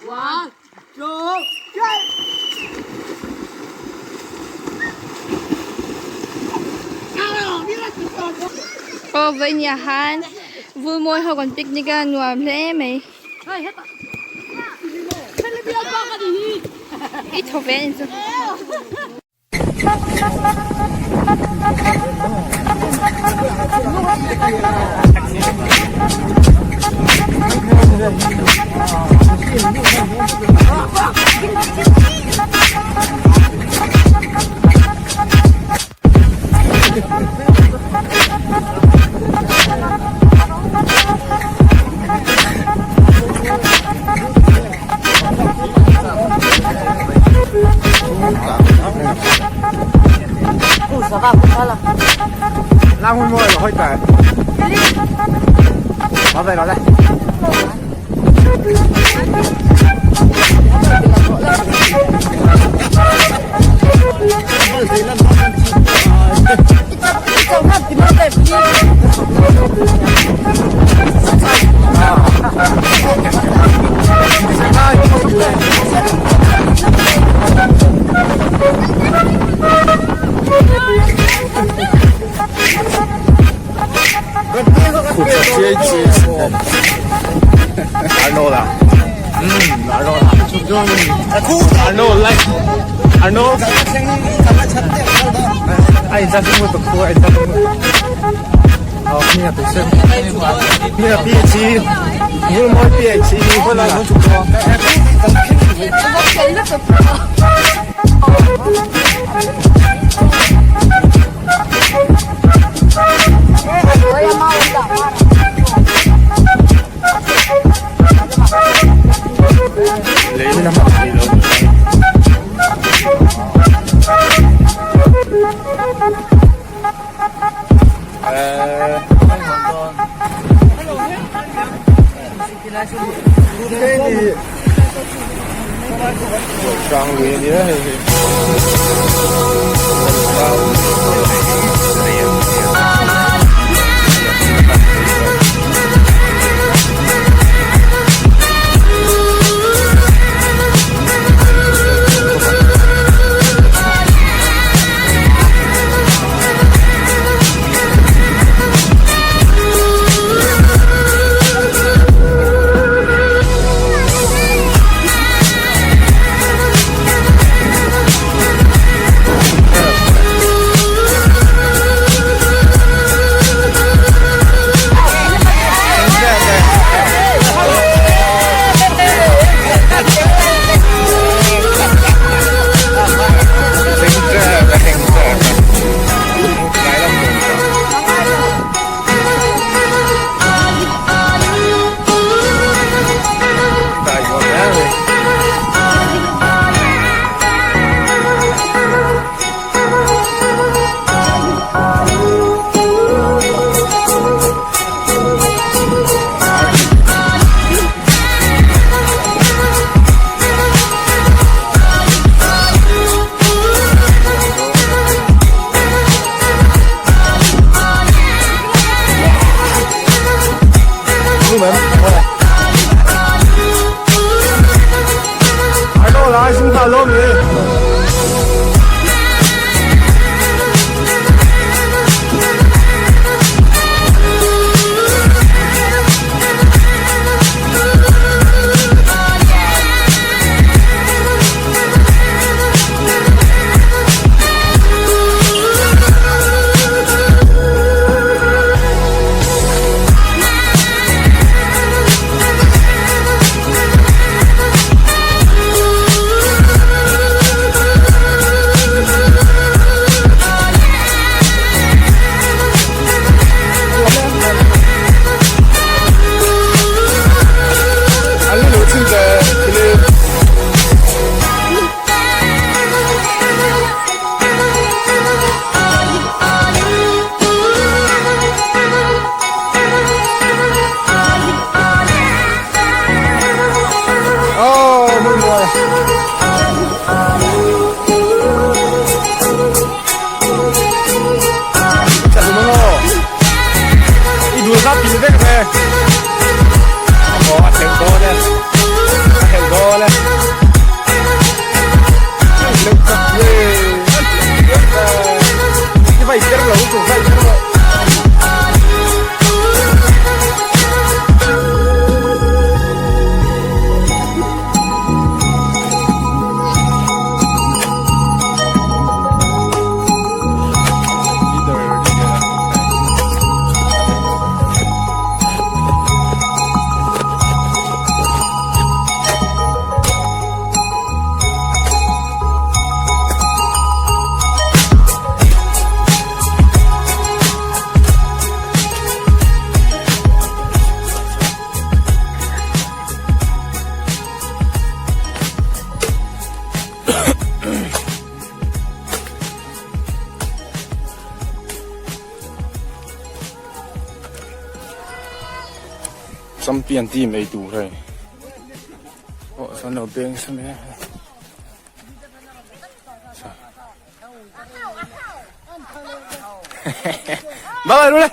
Aw vawinia han vulmawi ho kan picnic a nuam hle mai i thaw ve a ni chu. Champion team ei tur hei pawh chuan lo beng sa mai a bye bye rule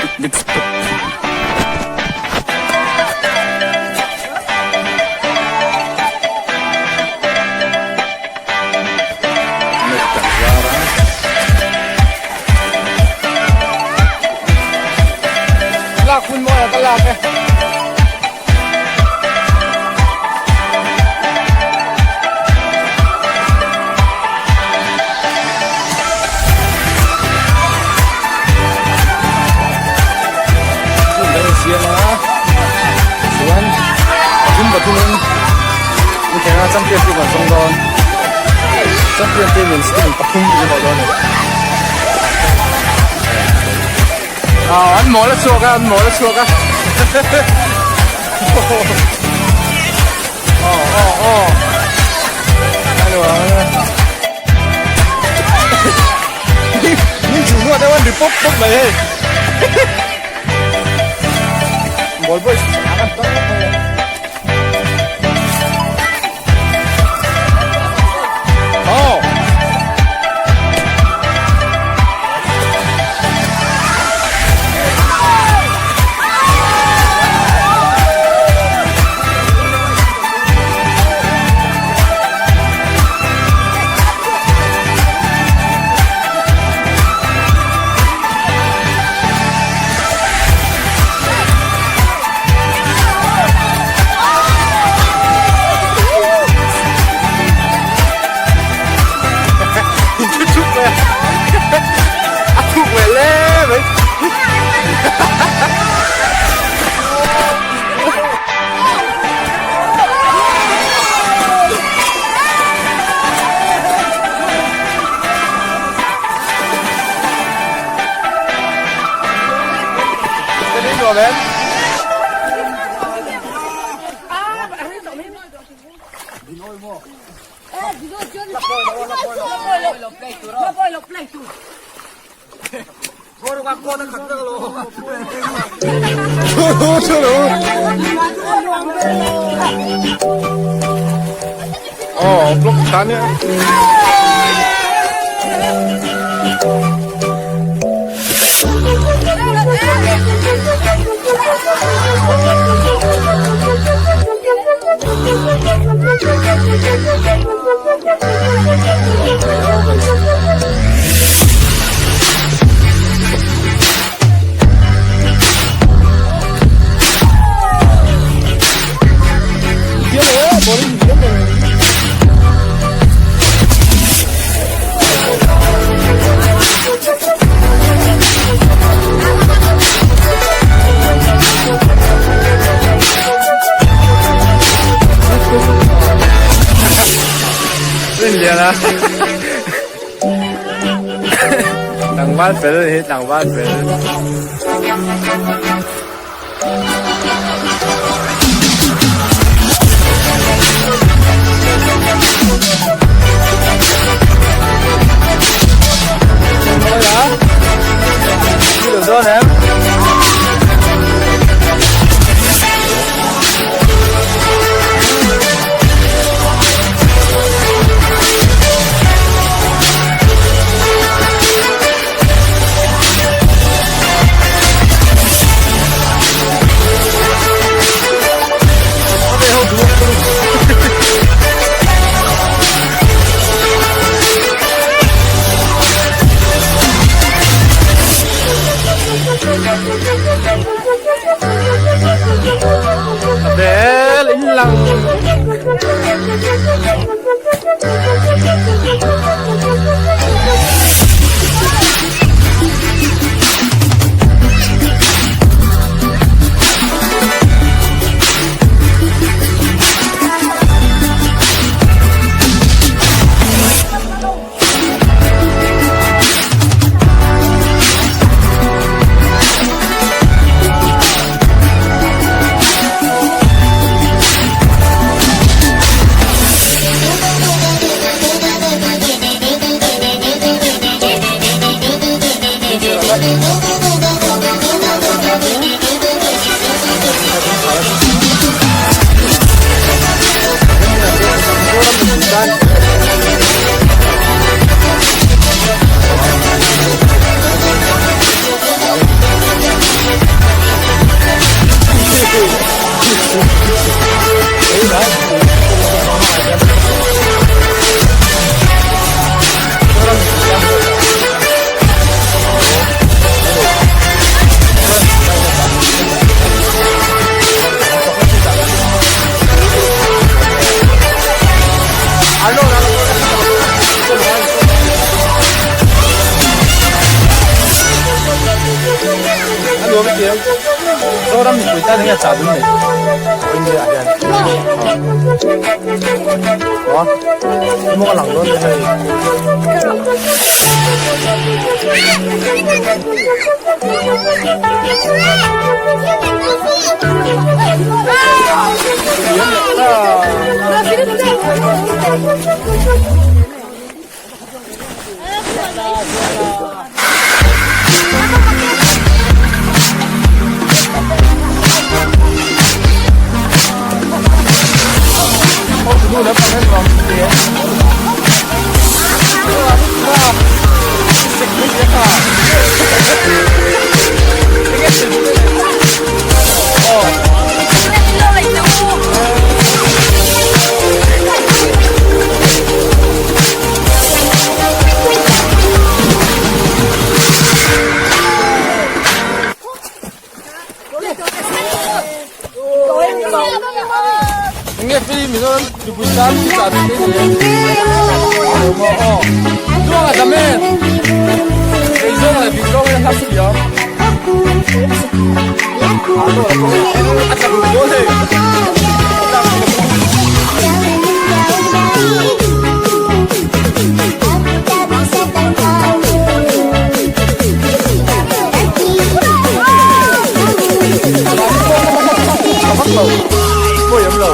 picnic spot Lak hun mawi a ka lak e. Siam a chuan pathum pathum in inkhel a champion team an zawng dawn champion team in team pathum an zawh dawn a ni ah an mawl a chhuak a an mawl a chhuak a aw aw aw min chu nuah deuh an ri pawp pawp mai hei ball boys an tam mai oh A thuk ve le mai. Oh, block than ya. Tlangval fel hi tlangval fel. Zoram mipui tan hian chah dun nei India ah hian aw maw a lang dawn hei. Nge pili Mizoram mipui tan chu chah duh mai ni e maw aw chuang a tam e kei zawng leh bik zawng hian a hriam a chak duh dawn hei. A vak lo pawi awm lo.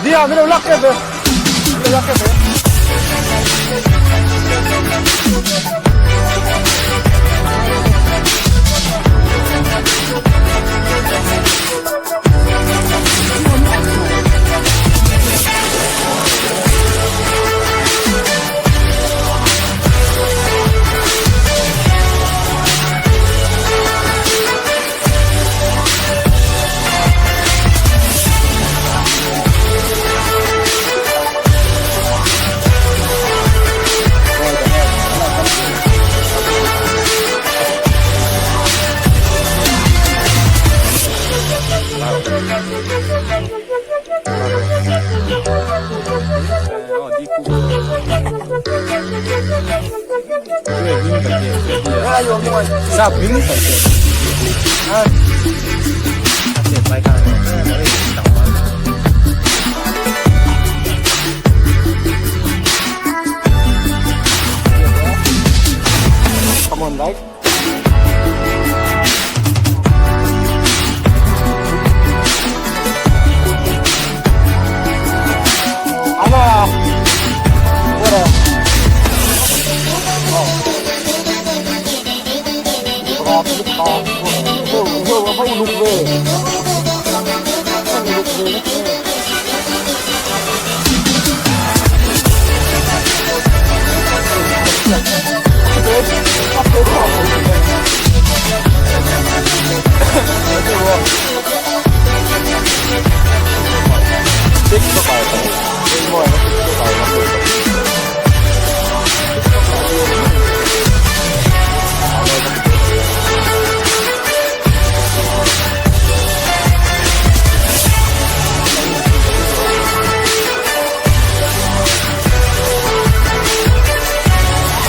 Dia, mi lo lak kep e. Mi lo lak kep e. Sa bing Come on, right? Six ka kai tawh lo. Eng maw six ka kai ngam lo tawh.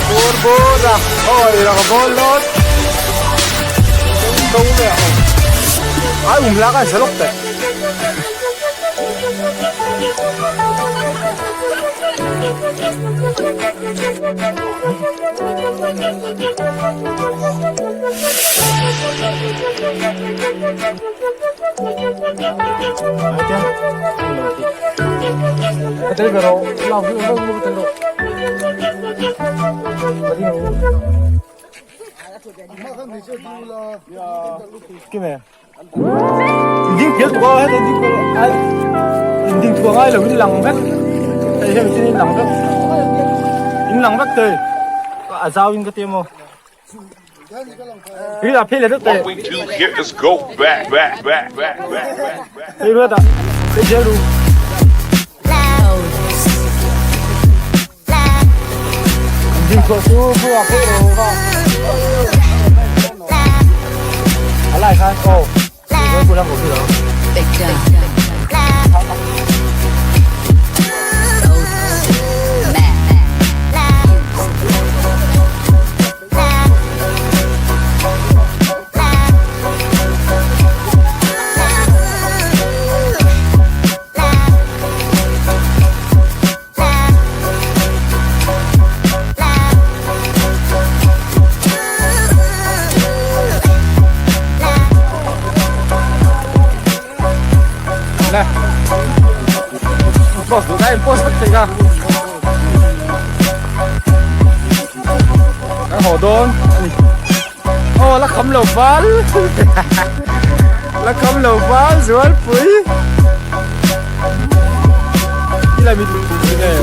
Bur bur a oi la ka ball lot do ve a ai um la kan salok te Ding phial tuk a heta ding phial ding thua ngai lo in lang vek hei hian chin in lang vek in lang vek thei a zau in ka ti emaw hi a phel deuh te What we do here is go back, back, back, back, back, back, back. hei ruat ah hei zel ru ding thua chu bu a phel ro va a lai khan aw bu lang ko lo Nè. Post được đây, post bất thình à. Cái hồ đôn. Ô, lá khấm lầu phá. Lá khấm lầu phá, zual pui. Đi lại mình này.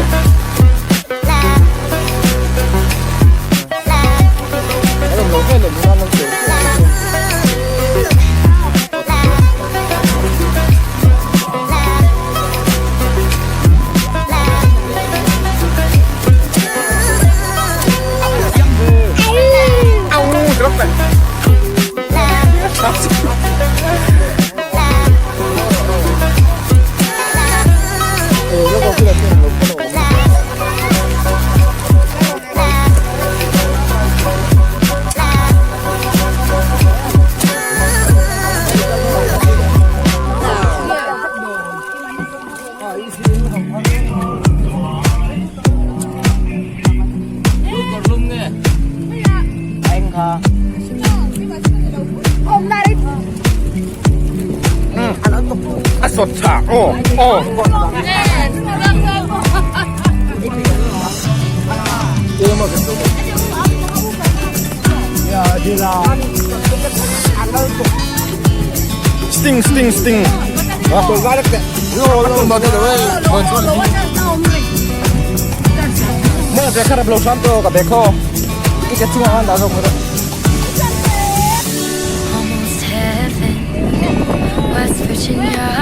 Au, drop này. A sawt tha aw aw Sting sting sting Mong te kharap lo tham to ka bekho i ke chunga han da zo mo Almost heaven, West Virginia.